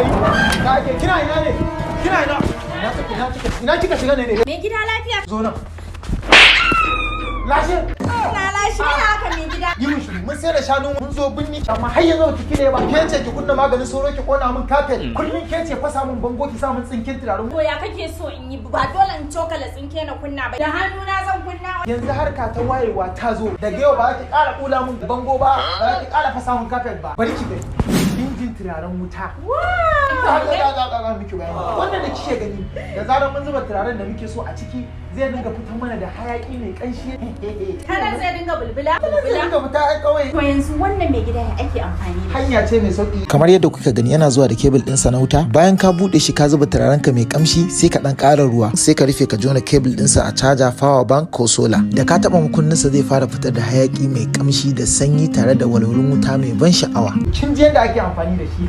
Yi ka ake. Kina ina ne? Kina ina? Ina kika shiga ne? Mai gida, lafiya? Zo nan, lashe. Na lashe. Me haka, mai gida? Yi mun shiru. Mun sai da shanu, mun zo binni, amma har yanzu ki kire ba. Ke ce ki kunna maganin sauro, ki kona min kafet kullun. Ke ce fasa min bango, ki sa min tsinkin turaren. To ya kake so in yi? Ba dole in cokala tsinke na kunna ba. Da hannuna zan kunna. Yanzu harka ta wayewa ta zo. Daga yau ba za ki ƙara kula min bango ba, ba za ki ƙara fasa min kafet ba. Bari ki gani, injin turaren wuta. Za miki bayani. Wannan da kike gani, da zarar mun zuba turaren da muke so a ciki, zai dinga fitar mana da hayaki mai kanshi. Kanan zai dinga bulbula? Zai dinga fita ai kawai. To yanzu wannan, mai gida, ya ake amfani da Hanya ce mai sauki. Kamar yadda kuka gani, yana zuwa da kebul ɗinsa na wuta. Bayan ka buɗe shi, ka zuba turarenka mai kamshi, sai ka ɗan ƙara ruwa, sai ka rufe, ka jona kebul ɗinsa a caja, power bank ko solar. Da ka taɓa makunninsa, zai fara fitar da hayaki mai kamshi da sanyi tare da walwalin wuta mai ban sha'awa. Kin ji yadda ake amfani da shi.